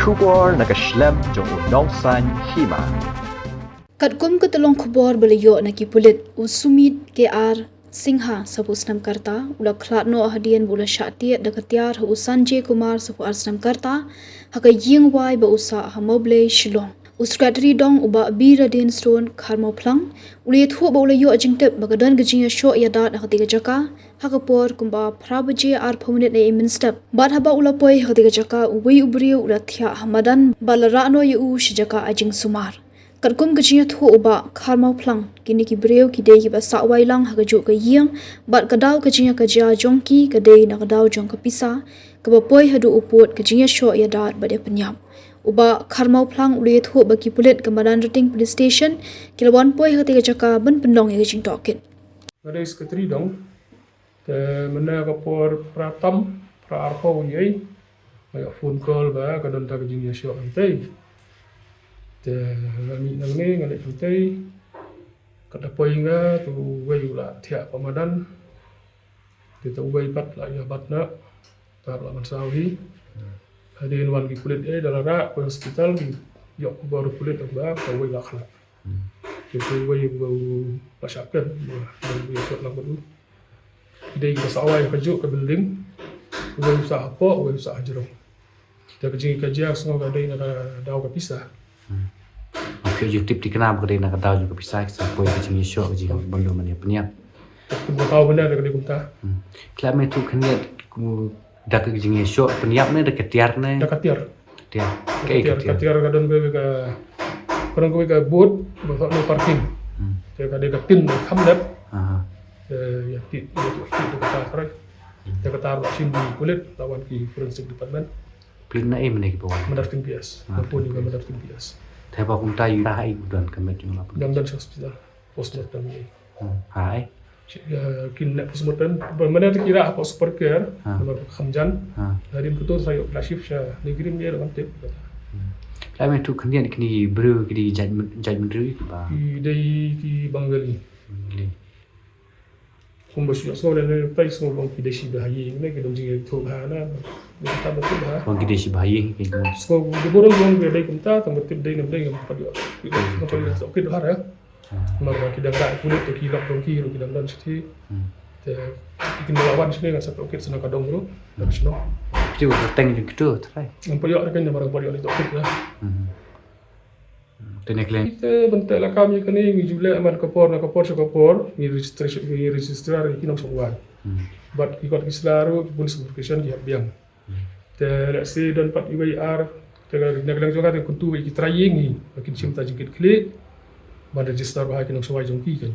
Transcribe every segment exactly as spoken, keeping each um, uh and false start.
Khubor na ka shlem jong u Nongsaiñ Hima. Katkum ka tyllong khubor ba la ïoh na ki pulit, u Sumit K R Singha, sabu snem karta, u la khlad noh hadien ba u la shah tied da ka tiar ha u Sanjay Kumar, sabu ar snem karta, ha ka ïing wai ba u sah ha Mawblei, Shillong. U Secretary Dong, u Bah Biradin Stone Kharmawphlang, u la ïathuh ba u la ïoh jingtip ba ka don ka jingïashoh ïadat ha katei ka jaka, ha ka por kumba phra baje arphew minit naei mynstep. Bad haba u la poi ha katei ka jaka, uwei u briew u la thiah ha madan bad la rah noh ïa u sha jaka ai jingsumar. Katkum ka jingïathuh u Bah Kharmawphlang, kine ki briew ki dei kiba sah wai lang ha kajuh ka ïing, bad ka daw ka jingïakajia jong ki ka dei na ka daw jong ka pisa, kaba poi haduh u pud ka jingïashoh ïadat bad ïapynïap. U Bah Kharmawphlang u la ïathuh ba ki pulit ka Madanrting Police Station ki la wan poi ha katei ka jaka ban pynlong ïa ka jingtohkit. Nga dei Secretary Dong. Te mynne ka por phra tam, phra arphew ïa, nga ïoh phone call ba ka don ta ka jingïashoh hangtei. Te nga mih nangne, nga leit hangtei. Kat da poi nga, te uwei u la thiah ha madan. Te, te uwei pat la ïa bat noh. Te la mynsaw hi. Hadien wan ki pulit, eh, da la rah poi hospital, ki ïoh khubor u pulit ba ka uwei la khlad. Hmm. Te, te uwei ba u la shah pher, ba, ba u ïa shot lang bad u. Ki dei kiba sah wai ha kajuh ka building. Uwei u sah hapoh, uwei u sah hajrong. Te ka jingïakajia ka sngew ka dei na ka daw ka pisa. Hmm. Phi ïoh jingtip thikna ba ka dei na ka daw jong ka pisa, ki sa poi ka jingïashoh, ka jingïabynlum ban ïapynïap. Kumba thaw mynne ka dei kumta. Hmm. Khlem ïathuh khyndiat, da ka jingïashoh pynïap ne da ka tiar ne? Da ka tiar. Tiar. Ka Ka tiar, ka tiar. Ka tiar ka don kawei ka, ka don kawei ka board ba thoh no parking. Hmm. Te ka dei ka tin ba kham dep. Aha. Te ïa ti, ïa ti, ïa ti ka tar. Hmm. Te ka tar ba shim ki pulit, la wan ki forensic department. Pulit naei mynne kiba wan? Madarting P S. Ah, Madarting P S. Te ba kumta ïa u da haei u don ka met jong u la pyndonkam? Dang don sha hospital. Postmortem ïa. Hmm. Haei? Shi, eh, kin leh postmortem. Ba mynne te ki rah hapoh Super Care. Ha. Namar kham jan. Ha. Hadien kata sa ïoh la shift sha NEIGRIHMS ïa ban tip. Hmm. Khlem ïathuh khyndiat kine ki briew ki dei jait myn-, jait bynriew kiba? Ki dei ki Bengali. Bengali. Kumba shu ïohsngew lane tai sngew ba ki dei shi ba ha ïing ne, ki don jingïathuh bha na. Ba ki dei shi ba ha ïing ki. Sngew ki burom ba ki dei kumta, tang ba tip dei ne ym dei ngam pat ïoh. Ngam pat ïoh tohkit bha. Hmm. Namar ba ki dang rah pulit, to ki lok jong ki ruh ki dang don shathie. Hmm. Te ki kin da la wan shane ngan sa tohkit sa na ka dong ruh. Hmm. Te ki teng jong kito trai. Ngam pat ïoh, namar ngam pat ïoh tohkit. Hmm. Te ne khlem. Te ban teh lakam ïa kane ngi ju leh man ka por na ka por sha ka por, ngi registration, ngi registrar ïa ki nongshong wai. Hmm. Bad ki kot ki sla ruh, ki police verification ki hap biang. Hmm. Te lehse don pat iwei i ar, te na ka liang jong nga te kyntu ïa ki trai ïing hi ba kin shim ta jingkit khlieh ban register bha ïa ki nongshong wai jong ki kan.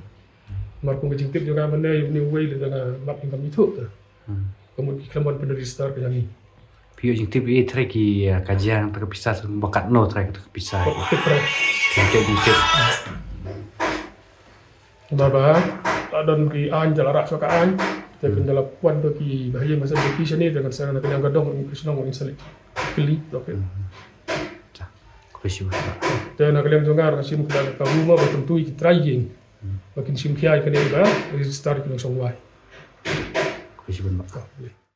Namar kum ka jingtip jong nga mynne ïa une uwei lada nga map ïa nga kam ithuh te. Hmm. Ka mut ki khlem ban pynregister ka jong ngi. Phi ïoh jingtip ïa trai ki, eh, ka jia ta ka pisa, ba katno trai ka ta ka pisa. Tip trai. Jingtip, jingtip. Ba ba, la don ki aiñ, da la rah sha ka aiñ. Te phin da la wan to ki bahaïing masa ki shane, te kan sa na ka liang ka dong, ki shnong, ki sa leit kylli, okay. Hmm. Te na ka liang jong nga, ka shim ka, ka rumor ba kyntu ïa ki trai ïing. Hmm. Ba kin shim khia ïa kane ba register ki nongshong wai. Khublei shibun bah.